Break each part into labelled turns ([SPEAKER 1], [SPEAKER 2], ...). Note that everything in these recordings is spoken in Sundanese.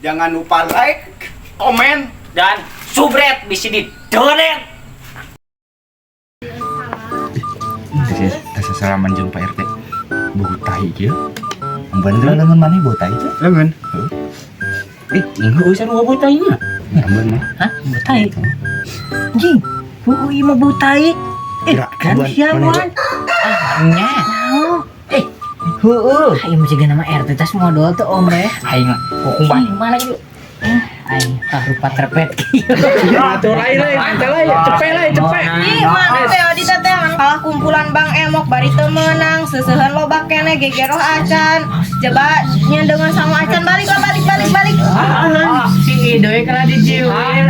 [SPEAKER 1] Jangan lupa like, komen,
[SPEAKER 2] dan subscribe di sini donet.
[SPEAKER 3] Tes salaman jeung Pak RT. Bau tai kieu. Bener leungeun maneh bau tai teh?
[SPEAKER 1] Leungeun.
[SPEAKER 2] Eh, ingeu euy sarua bau tai nya.
[SPEAKER 3] Bener mah.
[SPEAKER 2] Hah? Bau tai. Anjing, heueuh ieu mah bau tai. Eh,
[SPEAKER 3] Kira,
[SPEAKER 2] kan
[SPEAKER 3] buan,
[SPEAKER 2] siapa?
[SPEAKER 3] mana
[SPEAKER 2] Ah, nya. Eh, heueuh.
[SPEAKER 4] Ayo mesti nama RT tas modal tuh om ya.
[SPEAKER 2] Aing mah hukum
[SPEAKER 4] Mana gitu? Aing ah rupa terpet kieu.
[SPEAKER 5] Atuh lain lain, ente lain, cepet lain, cepet.
[SPEAKER 6] Ih, mana teh di teh man kalah kumpulan Bang Emok bari teu meunang, seuseuheun loba keneh gegeroh acan. Coba nyeun dengan sama acan balik lah balik balik balik.
[SPEAKER 4] Ah, si Idoy kena dijiwin.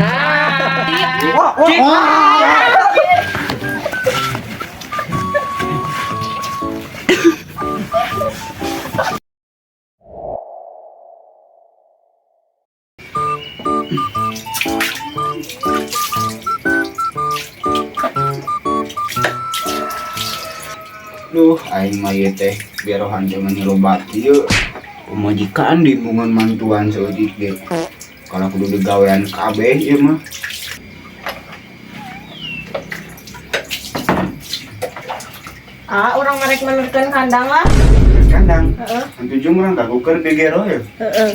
[SPEAKER 1] Duh, aing mah ieu teh biarohan teh mani loba ieu. Pemajikan di embungan mantuan saeutik ge. Kalau kudu digawean kabeh ieu mah.
[SPEAKER 6] Ah, urang marek menerkeun kandang lah.
[SPEAKER 1] Kandang.
[SPEAKER 6] Heeh.
[SPEAKER 1] Hantu jeung urang kaguker gegero ya.
[SPEAKER 6] Heeh.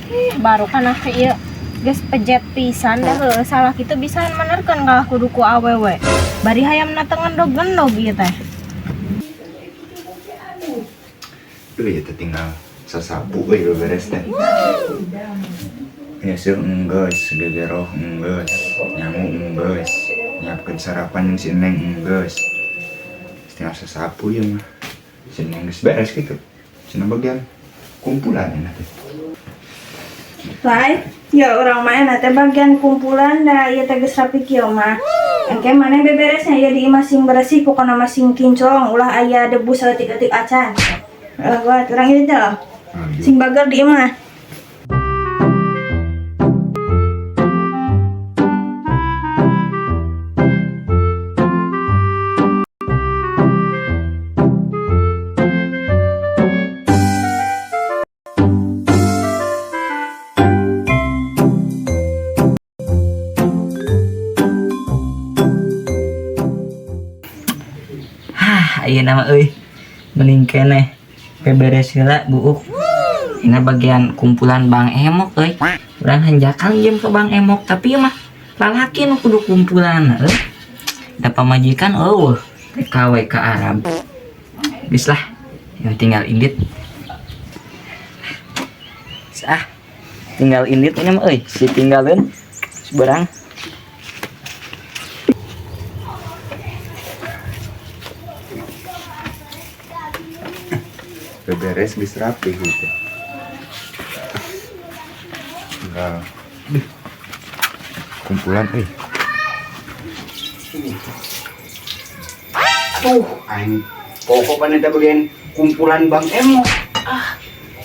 [SPEAKER 6] Ih, baru kan aku ieu geus pejet pisan dah heueuh salah kitu bisa menerkeun kalah kudu ku awewe. Bari hayamna teu ngendog-ngendog ieu teh.
[SPEAKER 3] Duh, ya teh tinggal sasapu euy beberes teh. Ya seuh enggeus, gegeroh enggeus, nyamu enggeus, nyiapkeun sarapan jeung si Neng enggeus. Tinggal sasapu ieu mah. Si Neng geus beres gitu. Cenah bagian kumpulan enak teh.
[SPEAKER 7] Lai, ya orang mah enak teh bagian kumpulan da ieu teh geus rapi kieu mah. Engke maneh beberesnya ya di imah sing bersih pokona mah sing kinclong ulah aya debu saeutik-eutik acan. Ulah buat urang ieu teh loh. Sing bager di imah.
[SPEAKER 2] Hah, ieu nama euy. Mending keneh beberes heula buuk. Ini bagian kumpulan Bang Emok euy. Urang hanjakal jeung ke Bang Emok tapi ieu mah lalaki nu kudu kumpulan euy. Da pamajikan eueuh TKW ke Arab. Geus lah, yang tinggal indit. Ah, tinggal indit ini mah euy, si tinggalin seberang.
[SPEAKER 3] Beberes geus rapi gitu. Tinggal duh, kumpulan euy.
[SPEAKER 1] Tuh, aing pokok pan eta bagian kumpulan Bang Emok. Ah,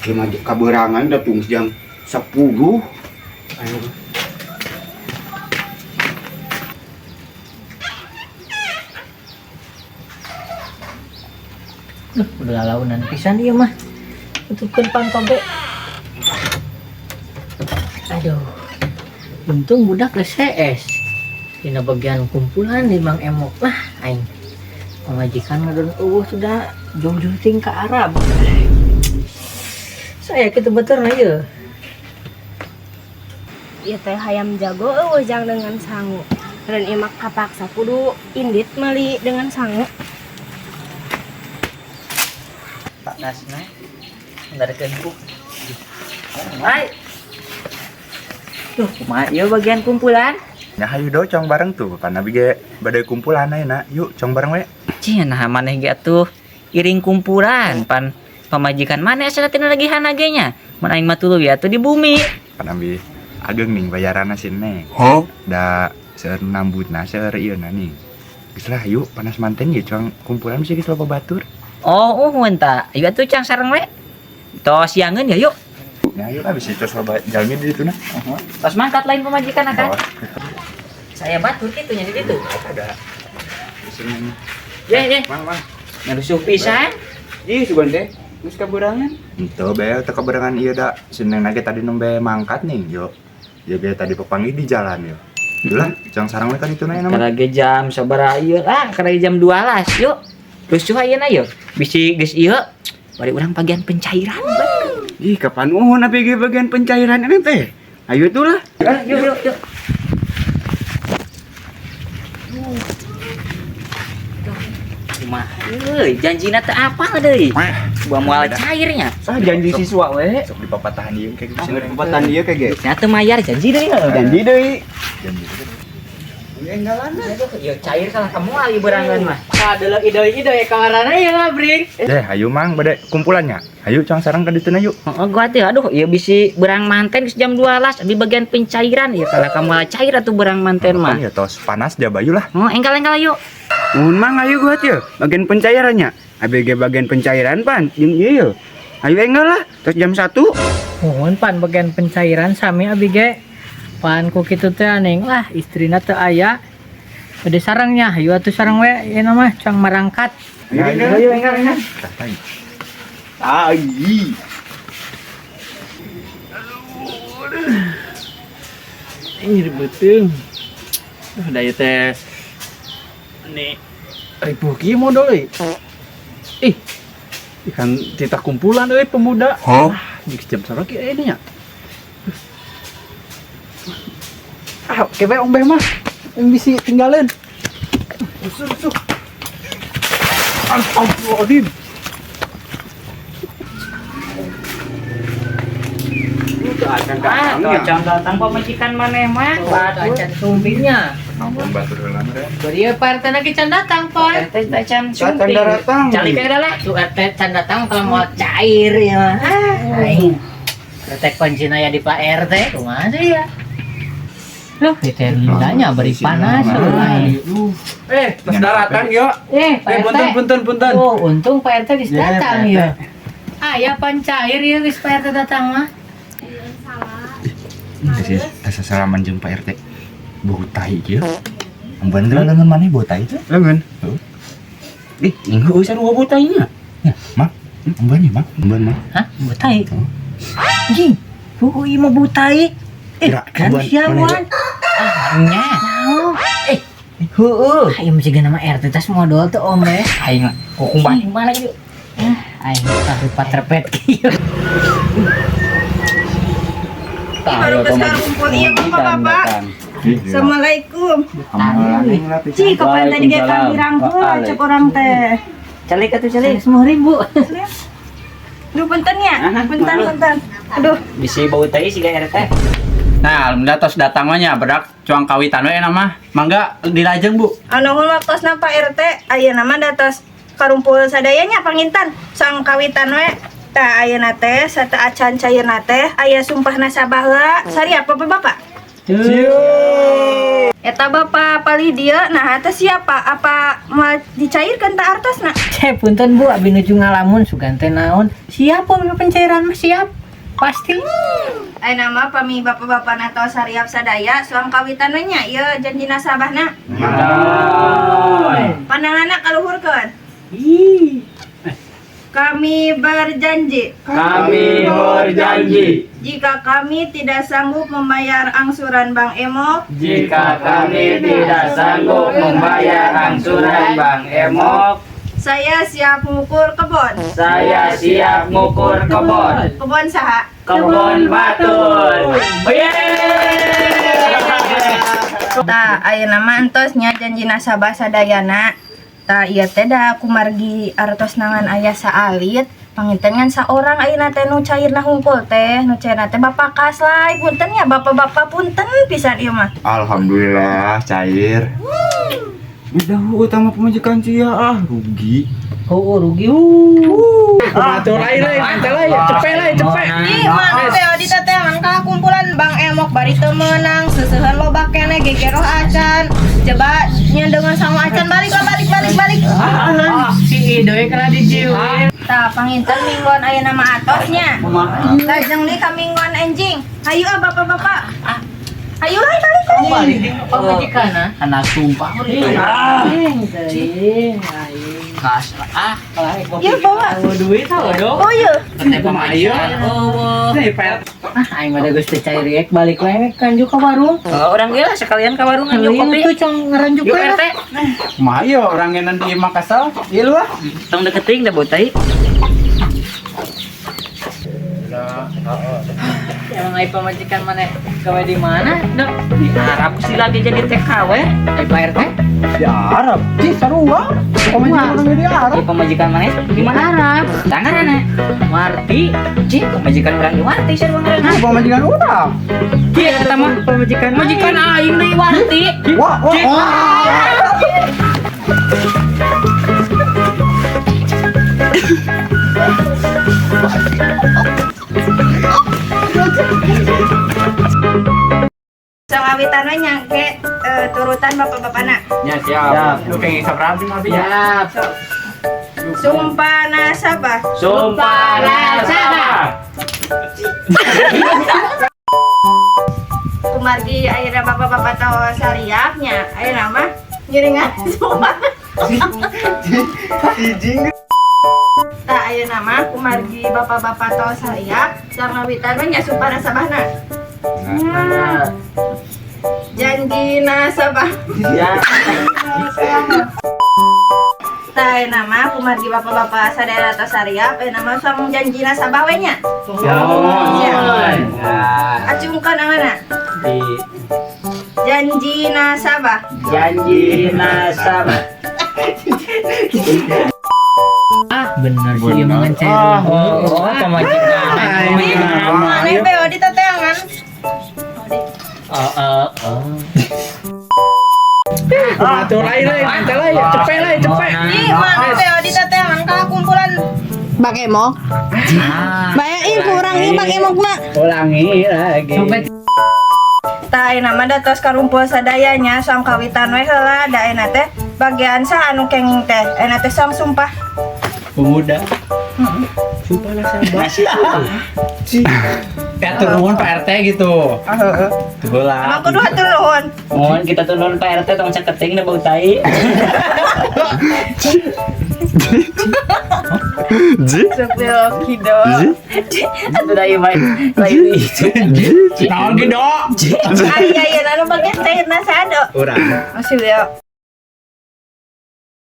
[SPEAKER 1] ieu mah kaberangan da tunggu jam 10. Ayo.
[SPEAKER 4] Duh, udah launan pisan ieu mah. Tutupkeun panto ge. Aduh. Untung budak geus CS. Dina bagian kumpulan di Mang Emok lah aing. Pamajikan ngadon eueuh sudah jauh-jauh ting ka Arab. Saya kitu bener na ieu.
[SPEAKER 6] Ieu teh hayam jago eueuh jang dengan sangu. Dan ieu mah kapaksa kudu indit meuli dengan sangu.
[SPEAKER 2] Pak Nasna, ngarkeun ku. Hai. Duh, kumaha ieu bagian kumpulan?
[SPEAKER 3] Nya hayu do cong bareng tuh, pan abi ge bade kumpulan ayeuna. Yuk cong bareng we.
[SPEAKER 2] Cih, nah maneh ge atuh iring kumpulan pan pamajikan maneh asa tina lagihan ge nya. Mun aing mah tuluy atuh di bumi.
[SPEAKER 3] Pan abi ageng ning bayaranna si Neng. Da seueur nambutna seueur ieu na ning. Geus lah yuk panas manten ye cong kumpulan bisa geus loba batur.
[SPEAKER 2] Oh, uhun ta. Ayo atuh cang sareng we. Tos siangeun ya yuk.
[SPEAKER 3] Nah, yuk lah bisa tos loba jalmi di ditu na.
[SPEAKER 2] Tos mangkat lain pamajikan akan.
[SPEAKER 3] Oh.
[SPEAKER 2] Saya batur kitu nya di ditu.
[SPEAKER 3] Ada. Sini.
[SPEAKER 2] Ye ye.
[SPEAKER 3] Mang, mang.
[SPEAKER 2] Ngarusuh pisan.
[SPEAKER 1] Ih, sugan teh. Geus kaburangan.
[SPEAKER 3] Ente be teu kaberengan ieu da. Si Neng lagi tadi nembe mangkat nih, yo. Ya be tadi pepanggih di jalan yo. Ulah, jangan sarang we ka ditu na mah.
[SPEAKER 2] Karage jam sabaraha ieu lah, karage jam 12 yuk. Rusuh ayeuna yuk. Bisi geus ieu bari urang bagian pencairan.
[SPEAKER 1] Ih, kapan uhun api ge bagian pencairan ini teh? Ayo tuh lah.
[SPEAKER 2] Yuk yuk yuk. Kumaha euy, janjina teh apa deui? Buah moal cairnya.
[SPEAKER 1] Ah, janji siswa we.
[SPEAKER 3] Sok dipapatahan ieu kayak gitu.
[SPEAKER 1] Papatahan ieu kayak ge.
[SPEAKER 2] Nya teu mayar janji deui.
[SPEAKER 1] Janji deui.
[SPEAKER 3] Janji deui.
[SPEAKER 1] Enggalan.
[SPEAKER 2] Ya cair salah kamu ali berangan mah.
[SPEAKER 4] Aduh, ide-ide ya kamarana ya ngabring.
[SPEAKER 3] Deh, ayo mang bade kumpulannya. Ayo cang sarang ka ditu na yuk.
[SPEAKER 2] Oh, gua teh aduh, ya bisi berang manten geus jam 12 di bagian pencairan ya kalau kamu cair atuh berang manten mah.
[SPEAKER 3] Ya tos panas jabayu lah.
[SPEAKER 2] Oh, enggal-enggal yuk.
[SPEAKER 1] Mun mang ayo gua teh bagian pencairannya. ABG bagian pencairan pan jeung ieu ye. Ayo enggal lah, terus jam 1.
[SPEAKER 4] Mohon pan bagian pencairan sami abi ge. Pan ku kitu teh aning lah istrina teu aya. Bade sarangnya, ayo atuh sarang we ieu mah cang marangkat.
[SPEAKER 1] Ayo enggal enggal.
[SPEAKER 3] Tah tai.
[SPEAKER 1] Ai.
[SPEAKER 5] Ini beuteung. Duh, da ieu teh. Nih ribuh kieu modal euy. Ih. Ikan titah kumpulan euy pemuda.
[SPEAKER 3] Hah?
[SPEAKER 5] Ah, jam sabaraha kieu aya nya? Ah, kewe ombeh mah. Yang bisi tinggalin. Rusuh, rusuh. Astagfirullahaladzim.
[SPEAKER 2] Ah, acan datang pamajikan maneh mah.
[SPEAKER 4] Batu acan sumpingnya.
[SPEAKER 3] Ampun batur heula mah.
[SPEAKER 4] Bari ieu Pak RT lagi can datang, Pak.
[SPEAKER 2] RT acan
[SPEAKER 1] Can
[SPEAKER 2] sumping.
[SPEAKER 1] datang.
[SPEAKER 2] Calik aja lah.
[SPEAKER 4] Tuh RT can datang kalau mau cair ya mah. Ah, aing. RT kuncina ya di Pak RT kumaha sih ya? Loh, itu lindanya beri panas.
[SPEAKER 5] Eh, tos daratan yo.
[SPEAKER 4] Pak RT.
[SPEAKER 5] Punten punten punten.
[SPEAKER 4] Oh, untung Pak RT geus
[SPEAKER 5] Ya,
[SPEAKER 4] datang
[SPEAKER 5] Pak RT.
[SPEAKER 4] ya. Ah, ya pan cair ya geus Pak RT datang mah.
[SPEAKER 3] Tes salaman jeung Pak RT. Bau tai kieu. Amban geura leungeun maneh bau tai teh?
[SPEAKER 1] Leungeun.
[SPEAKER 3] Heuh.
[SPEAKER 1] Ih, heueuh sarua bau tainya.
[SPEAKER 3] Ya, Mang. Amban ya, Mang. Amban, Mang.
[SPEAKER 4] Hah? Bau tai? Anjing. Heueuh ieu mah bau tai. Eh,
[SPEAKER 3] Kira,
[SPEAKER 4] kan
[SPEAKER 3] amban,
[SPEAKER 4] sia
[SPEAKER 3] maneh
[SPEAKER 4] wan.
[SPEAKER 2] Ah, nya. Eh,
[SPEAKER 4] Heueuh. Ayo mesti nama RT tas modal tuh om eh.
[SPEAKER 2] Aing mah kukumbah mana ieu?
[SPEAKER 4] Ah, aing taruh terpet kieu.
[SPEAKER 6] Baru geus karumpul ieu bapak-bapak. Assalamualaikum. Ci, kapan tadi ge kabirang heula cek urang teh.
[SPEAKER 2] Calik atuh calik.
[SPEAKER 4] Semua ribu.
[SPEAKER 6] Duh punten ya, punten punten. Aduh,
[SPEAKER 2] Bisi bau tai siga RT.
[SPEAKER 5] Nah, alhamdulillah tos datang mah nya berak cuang kawitan we mah. Mangga dilajeng, Bu.
[SPEAKER 6] anuhun waktosna Pak RT, ayeuna mah da tos karumpul sadayanya pangintan sang kawitan we. Tah ayeuna teh sata acan cairna teh aya sumpah nasabah heula. Sariap bapak-bapak. Eta bapak palih dieu nah teh siapa? Apa moal dicairkeun tah artosna?
[SPEAKER 4] Cek punten Bu, abi nuju ngalamun sugan teh naon. Siap om pencairan mah siap. Pasti.
[SPEAKER 6] Ayeuna mah pami bapak-bapak na tos sariap sadaya suang kawitan we nya ieu janji nasabahna. Pandanganna kaluhurkeun. Kami berjanji
[SPEAKER 1] Kami berjanji
[SPEAKER 6] jika kami tidak sanggup membayar angsuran Bank Emok,
[SPEAKER 1] jika kami tidak sanggup membayar angsuran Bank Emok,
[SPEAKER 6] saya siap mengukur kebon.
[SPEAKER 1] saya siap ngukur kebon.
[SPEAKER 6] Kebon saha?
[SPEAKER 1] Kebon batur.
[SPEAKER 6] Tah, ayeuna mah entos nya janji nasabah sadayana. Tah, ieu teh da kumargi artos nangan aya saalit, panginten ngan saorang ayeuna teh nu cairna hungkul teh, nu cairna teh Bapak Kaslai, punten ya bapak-bapak punten pisan ieu mah.
[SPEAKER 3] Alhamdulillah cair.
[SPEAKER 1] Udah utama pemajikan sia ah rugi.
[SPEAKER 4] Oh, rugi.
[SPEAKER 5] Atur lain lain, ente lain, cepet lain, cepet.
[SPEAKER 6] Ih, mana teh di tetean kalah kumpulan Bang Emok bari teu meunang, seusehan loba keneh gegeroh acan. Coba nyendengan sangu acan balik lah balik balik balik.
[SPEAKER 4] Si Idoy kena dijiwin.
[SPEAKER 6] Tah panginten mingguan ayeuna mah atosnya. Lajeng nih ka mingguan enjing. Hayu ah bapak-bapak. Ayo lah balik.
[SPEAKER 4] Balik di pamajikan ah.
[SPEAKER 2] Anak sumpah.
[SPEAKER 4] Aing teuing aing.
[SPEAKER 2] Kas ah.
[SPEAKER 6] Iya bawa.
[SPEAKER 4] Duit tau dong.
[SPEAKER 6] Oh iya.
[SPEAKER 2] Teh pamajikan. Oh.
[SPEAKER 4] Ah, aing mah da geus teu cair rek balik wae kan ka warung.
[SPEAKER 2] Oh, urang ge lah sekalian ka warung nganjuk kopi.
[SPEAKER 4] Itu cong ngaranjuk
[SPEAKER 2] Yuk RT.
[SPEAKER 5] Kumaha ieu orang ngenan di Makassar? Ieu lu ah.
[SPEAKER 2] Tong deketing da bau tai.
[SPEAKER 4] Emang ai pamajikan maneh gawe di mana? Dok?
[SPEAKER 2] Di Arab sih lagi jadi TKW.
[SPEAKER 4] Ai Pak RT?
[SPEAKER 5] Di Arab. Cih sarua. Pamajikan urang di Arab.
[SPEAKER 2] Di pamajikan maneh di mana?
[SPEAKER 4] Arab.
[SPEAKER 2] Tangan
[SPEAKER 4] Warti.
[SPEAKER 2] Cih, pamajikan urang di Warti sarua ngaranna.
[SPEAKER 5] Ah, pamajikan urang.
[SPEAKER 2] Cih, eta mah
[SPEAKER 4] Pamajikan
[SPEAKER 2] pamajikan aing deui Warti.
[SPEAKER 5] Wah, wah, wah.
[SPEAKER 6] Sangawitan we nyangke turutan bapak-bapana.
[SPEAKER 5] Ya siap. Lu kayak ngisap rapi abi ya.
[SPEAKER 4] Siap.
[SPEAKER 6] Sumpah nasabah.
[SPEAKER 2] Sumpah nasabah.
[SPEAKER 6] Kumargi ayeuna bapak-bapak tahu sariapnya. Ayeuna mah ngiringan sumpah. Tah ayeuna mah kumargi bapak-bapak tahu sariap sangawitan we nya sumpah nasabahna. Janji nasabah.
[SPEAKER 2] Ya.
[SPEAKER 6] Tah ayeuna mah kumargi bapak-bapak sadaya atau sariap ayeuna mah sang janji nasabah we nya.
[SPEAKER 2] Nah,
[SPEAKER 6] Acungkan angeunna.
[SPEAKER 2] di
[SPEAKER 6] Janji nasabah.
[SPEAKER 2] janji nasabah.
[SPEAKER 4] Ah, bener sih ieu mah ngan cair.
[SPEAKER 2] Oh, pamajikan.
[SPEAKER 6] Maneh be di teteangan.
[SPEAKER 4] Oh, oh, oh.
[SPEAKER 5] Kumaha lain lain, ente lain, cepet lain, cepet.
[SPEAKER 6] Ih, maneh be di teteangan ka kumpulan Bang Emok. Bae ih kurang ih Bang Emok mah.
[SPEAKER 5] Ulangi lagi.
[SPEAKER 4] Sampai
[SPEAKER 6] Tah ayeuna mah da tos karumpul sadayanya sang kawitan we heula da ayeuna teh bagian saha anu kenging teh. Ayeuna teh sang sumpah.
[SPEAKER 5] Pemuda. Sumpah nasabah. Ya turun Pak RT gitu. Tuh lah.
[SPEAKER 6] Emang kudu hatur nuhun.
[SPEAKER 2] Mohon kita turun Pak RT tong caketing da bau tai.
[SPEAKER 6] Sepil kido.
[SPEAKER 2] Atuh da ieu bae. Lain itu.
[SPEAKER 5] Naon gitu?
[SPEAKER 6] Aya ayeuna nu bagian cairna sado.
[SPEAKER 5] Urang.
[SPEAKER 6] Masih lieu.